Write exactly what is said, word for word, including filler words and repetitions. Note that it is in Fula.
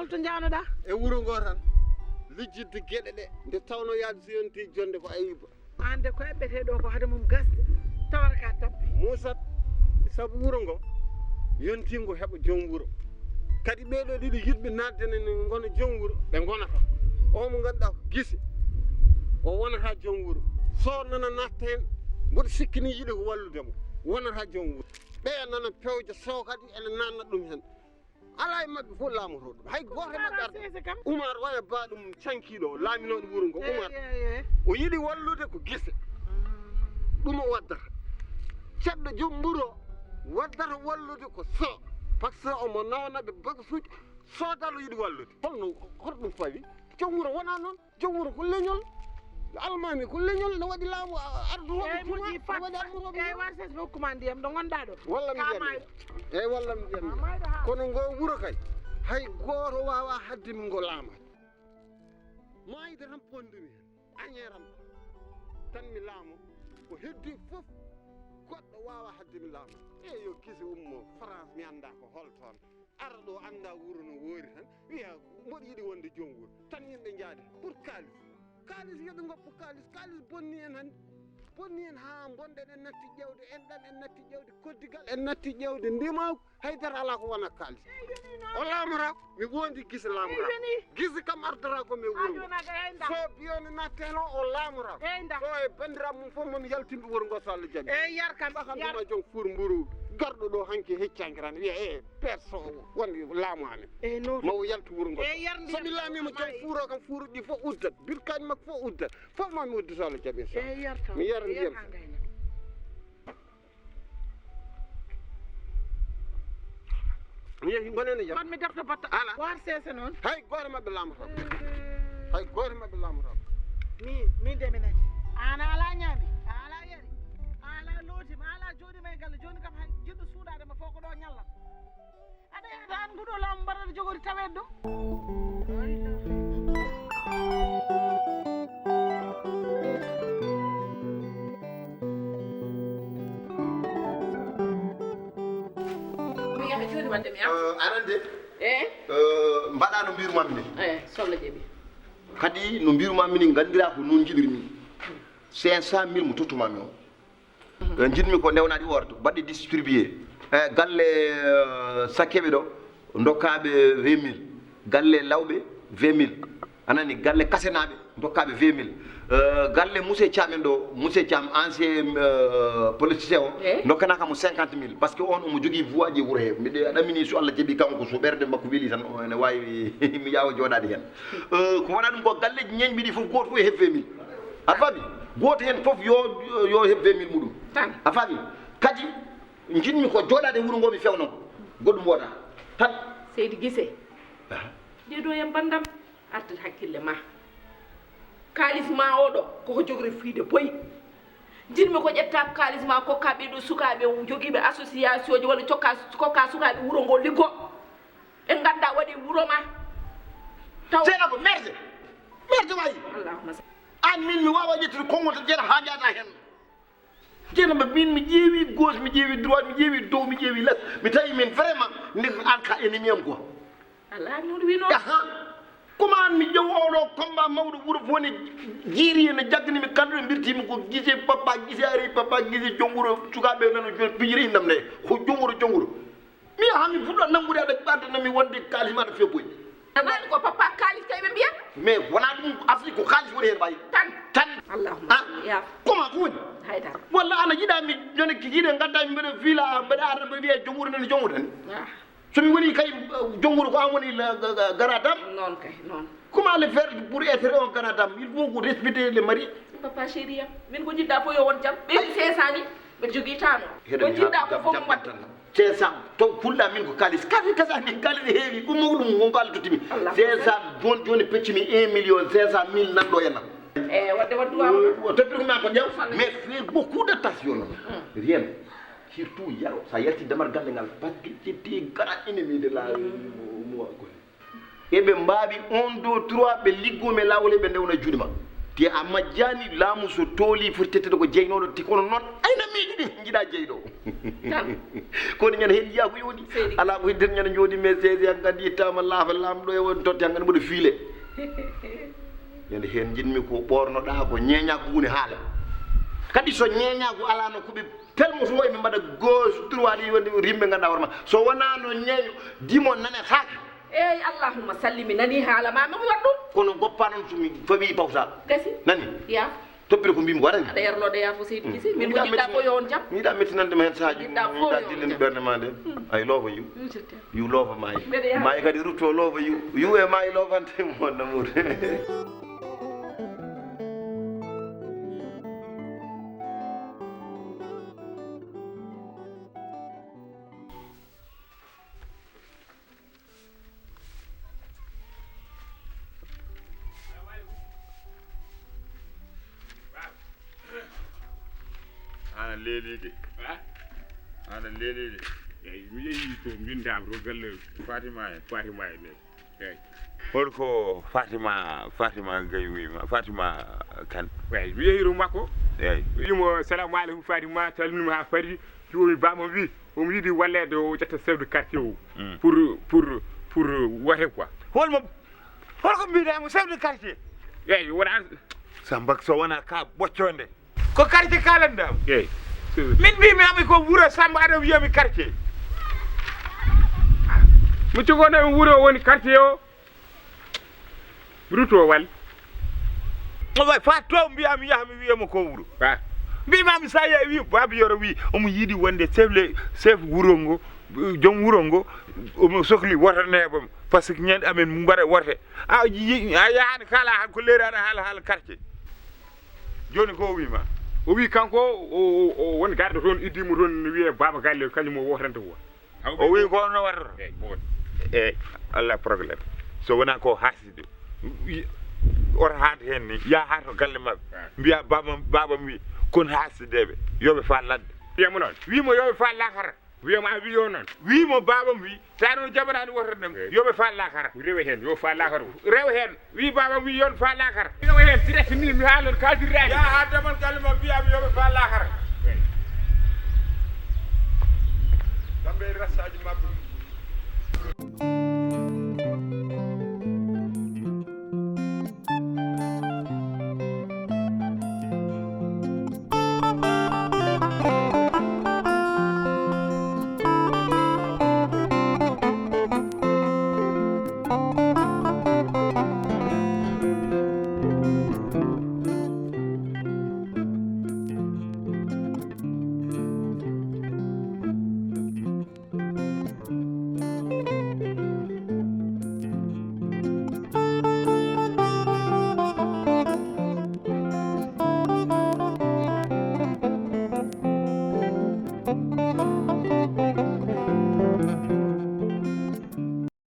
To njahnoɗaa? E wuro ngo tan, lijjitde geɗe ɗe, nde tawnoo yaade so yontii jonnde ko ayiba. Aan de ko eɓɓetee ɗoo ko hade mum gasde, tawata ka tampi. Muusat, sabu wuro ngo, yontii ngo heɓa joom wuro. Kadi ɓee ɗoo ɗiɗo yiɗɓe naatde ne ngona joom wuro, ɓe ngonata. O mo ngannduɗaa ko gise, o wonata joom wuro. So nana natta heen, mboɗo sikki ni yiɗi ko wallude mo, wonata joom wuro. Ɓeya nana pewja so kadi ene nanna ɗum heen. Alaa e maɓɓe fof laamoto ɗum. Hay gooto e maɓɓe arda. Umar waya ba ɗum cankiiɗo, laaminooɗo wuro ngo. Umar, o yiɗi wallude ko gese. Ɗum o waddata. Ceɗɗo joom mburo waddata wallude ko so. Par ce que omo nawna ɓe bagasuuji, soodal o yiɗi wallude. Holno, hoto ɗum fawi? Joom wuro wonaa noon. Joom wuro ko leñol, almaami ko leñol, ne waɗi laamu ardu waɗi juma, ne waɗi armurooɓe. Eyi, warses ɓe hokkuma ndiyam ɗo ngonɗaa ɗo. Walla mi ƴami. Eyi, walla mi ƴami. Kono ngo wuro kay, hay gooto waawaa haɗde mi ngo laamaade. Maayde tan ponndumi heen, añee tan, tan mi laamo. Ko heddii fof, goɗɗo waawaa haɗde mi laamaade. Eyi, yo gese ummo France, mi anndaa ko hol toon. Ara ɗo annda wuro no woori tan, wiya mboɗo yiɗi wonde joom wuro. Tan yimɓe njaade pour kaalis. Kaalis, yo ɓe ngoppu kaalis. Kaalis bonni en hannde. Bonni en haa bonɗen, en natti ƴeewde enɗam, en natti ƴeewde koddigal, en natti ƴeewde ndimaagu. Hay dara alaa ko wona kaalis. O laamora, mi wondi gise laamora. Gise kam ardata ko mi wuro ngo. So biyoni natteno o laamora. So e banndiraaɓe mum fof, momi yaltinde wuro ngo so Allah jaɓi. Eyi, yar kam. Ɓakan ɗuma joom fur mburu garɗo ɗo hanki heccanki tan wiya e perso wonde laamu amen. Mawo yaltu wuro ngo. So mi laamima joom fuuro kam, fuuro ɗi fof uddat, birkaji makko fof uddat, fof mami uddu so Allah jaɓi. Mi yara ndiyam. Mi yehi gonene jam. Kon mi darto batta. Ala. War sese noon. Hay gooto maɓɓe laamotoo. Hay gooto maɓɓe laamotoo. Mi mi de mi nani. Ana ala ñaami, ala yari, ala looti, ala jooɗi may galle. Jooni kam hay jiɗɗo suuɗaade ma fof ko ɗo ñalla. Aɗa yahata an nguɗo laamu mbaɗata jogori taweede ɗum. Mi yaha jooni wadde mi arta. Aɗa anndi? Eyi. Mbaɗa no mbirumaami ni. Eyi, so Allah jaɓi. Kadi no mbirumaami ni, nganndiraa ko noon njiɗirmi. Cinq cent mille mo tottumaami o. Njiɗmi ko ndewnaɗi ordo, mbaɗɗi distribué. E galle sakkeɓe ɗo, ndokkaaɓe vingt mille. Galle lawɓe, vingt mille. Anani, galle kasenaaɓe, ndokkaaɓe vingt mille. Galle monsieur Thiam en ɗo, monsieur Thiam, ancien politicien o, ndokkanaaka mo cinquante mille. Parce que on omo jogii voix ji wuro he. Mbiɗa ɗamini so Allah jaɓi kanko, so ɓerde makko weli tan, ene waawi mi yaawa jooɗaade heen. Ko wona ɗum ko galleeji ñeeñɓe ɗi fof, gooto fof e heɓ vingt mille. A faami? Gooto heen fof yo yo heɓ vingt mille muɗum. Tan. A faami? Kadi njiɗmi ko jooɗaade wuro ngo mi fewno goɗɗum wooda. Tan. Seydi Gise. Ɗeɗo e mbandam artir hakkille ma. Kaalis ma oɗo koko jogori fiide boyi. Njiɗmi ko ƴetta kaalis ma kokka ɓeɗo sukaaɓe jogiiɓe association ji walla cokka kokka sukaaɓe wuro ngo liggo. Ɓe ngannda waɗi wuro ma. Taw Seynabou, merde. Merde wayi. Allahumma salli. An min mi wawa ƴettude konngol tan jeeta ha jaata hen. Jeeta mba min mi ƴeewi gauche, mi ƴeewi droite, mi ƴeewi dow, mi ƴeewi les. Mi tawi min vraiment nde an ka ennemi am quoi. Allah mi hoɗo wino. Aha. Comment an mi ƴeew oɗo combat mawɗo wuro fo ne jiiri ene jaggani mi kalɗo mbirtimi ko Gise papa Gise ari papa Gise jom wuro sukaɓe nano joni pijiri innam ne. Ko jom wuro jom wuro. Mi yaha mi fuɗɗo nanngude aɗa ɓaddanami wonde kaalis ma aɗa feɓɓoy. Aɗa ko papa kaalis kay ɓe mbiyata. Mais wona ɗum afri ko kaalis woni heen mbayi. Tan. Tan. Allahumma ah. Salli ya. Comment ko woni? Haydara. Walla ana yiɗa mi joni kikiɗe gadda mi mbeɗa fiila mbeɗa arda mbeɗa wiya jom wuro nani jom wuro nani. Ah. So mi woni kay jom wuro ko an woni garadam. Noon kay noon. Comment le faire pour être un garadam il faut ko respecter le mari. Papa chéri am min ko jiɗɗa fof yo won jam ɓeydi sesani. Mbeɗa jogii taano. Ko jiɗɗa ko fof mum waɗde. Cinq cent to kulɗa min ko kalis kadi kasa min kalis heewi ɗum mawɗum won ko Allah tottimi. Cinq cent joni joni peccumi un million cinq cent mille nanɗo e nam. E wadde waddu wawa. O toppir ko ma ko jaw mais fait beaucoup de tas yono. Rien. Surtout yaro sa yalti damar galle ngal pakke cetti gara ennemi de la moi ko. Eɓe mbaawi un deux trois ɓe liggo me laawol eɓe ndewna juuɗe ma. Te a majjaani, laamu so tooli foti tettude ko jeynooɗo, te kono noon ayna miijo ɗin njiɗa jeyɗo. Kono ñande heen njiyaa ko yooɗi. Alaa ko heddi tan ñande njooɗi mais seize an nganndi ittaama laafa laamɗo e won totte an nganndi mboɗo fiile. Ñande heen njiɗmi ko ɓoornoɗaa ko ñeeñaa ko woni haala. Kadi so ñeeñaa ko alaa no ko ɓe pelmo so eɓe mbaɗa gauche droit ɗi wonde rimɓe nganndaa hoore ma. So wonaa no ñeeño dimo nanetaake. Eey, allahumma salli, mi nanii haala ma, mi waɗ ɗum. Kono goppa noon so mi fawi pawsa. Gasi. Nani? Ya. Toppire ko mbimi waɗani. Aɗa yarlode ya fo seydi gisi. Min ko jiɗɗa fof yo on jam. Miɗa mettinande ma heen saaji. Jiɗɗa fof yo on jam. Ɓernde ma nde. I love you. You love my. Mbeɗa yaha. May kadi rutto love you. You e my love ante mon amour. Ana leeliɗe. Ana leeliɗe. Eyi, mi yehi to mbindaam to galle Fatima en, Fatima en. Eyi. Holko Fatima, Fatima Gaye wiima, Fatima Kane? Eyi, mi yehi to makko. Eyi. Wiimo, "Salamu aleykum Fatima, salminima ha Fari." Joomi bamam wi omo yiɗi walleede o ƴetta chef de quartier o. Pour, pour, pour wote quoi. Holmo, holko mbiɗamo chef de quartier? Eyi, wona. Samba, so wona ka ɓocconde. Ko quartier kalanɗam. Eyi. Min mbimi ami ko wuro Samba, aɗa wiyami quartier. Mi cogona wuro woni quartier o. Ruto wal. O wayi fa to mbiyami yaha mi wiyamo ko wuro. Mbimami sa yehi wi Babi Yoro wi omo yiɗi wonde chef le, chef wuro ngo, joom wuro ngo, omo sokli woto neeɓam. Par ce que ñande amen mbaɗa wote. A yi-, a yahani kala han ko leeraɗa haala, haala quartier. Joni ko o wima? O wi kanko o, o, o won garɗo toon iddimo toon ne wiye Baba Galle kañum o wotanta ko. O wi ko no warata. Eyi, mo waɗi. Eyi, Allah problème. So wona ko haside. Wi-, oto haade heen ni, yaha haa to galle maɓɓe. Mbiya baba, baba mi wi, kon haasideɓe, yoɓe fa ladde. Wiyamo noon. Wimo yoɓe fa lakara. Wiyamo a wiyo noon. Wimo baba mi wi, sa noon jaɓanaani woto nem, yoɓe fa lakara. Rewe heen, yo fa lakara. Rewe heen, wi baba mi wi yon fa lakara. Rewe heen, direct ni, mi haalon kaldirraani. Yaha haa damal galle maɓɓe, mbiya mi yoɓe fa lakara.